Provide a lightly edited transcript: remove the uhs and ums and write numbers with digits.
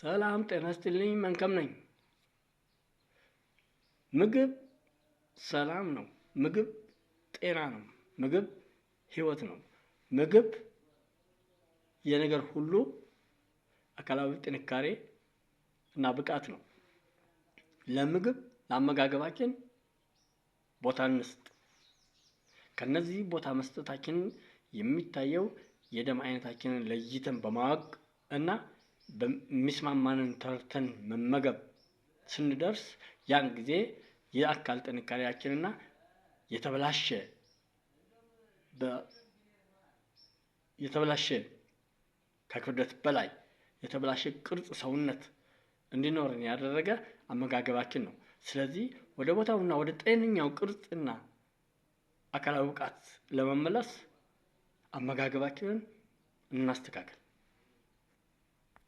ሰላም ጤና ይስጥልኝ። መንከም ነኝ። ምግብ ሰላም ነው። ምግብ ጤና ነው። ምግብ ህይወት ነው። ምግብ የነገር ሁሉ አካላዊ ጥንካሬ እና ብቃት ነው። ለምግብ ለአመጋገባችን ቦታ እንስጥ። ከነዚህ ቦታ መስጠታችን የሚታየው የደም አይነታችንን ለይተን በማወቅ እና በሚስማማንን ተረድተን መመገብ ስንደርስ ያን ጊዜ የአካል ጥንካሬያችንና የተበላሸ የተበላሸ ከክብደት በላይ የተበላሸ ቅርጽ ሰውነት እንዲኖረን ያደረገ አመጋገባችን ነው። ስለዚህ ወደ ቦታውና ወደ ጤነኛው ቅርጽና አካላዊ ብቃት ለመመለስ አመጋገባችንን እናስተካክል።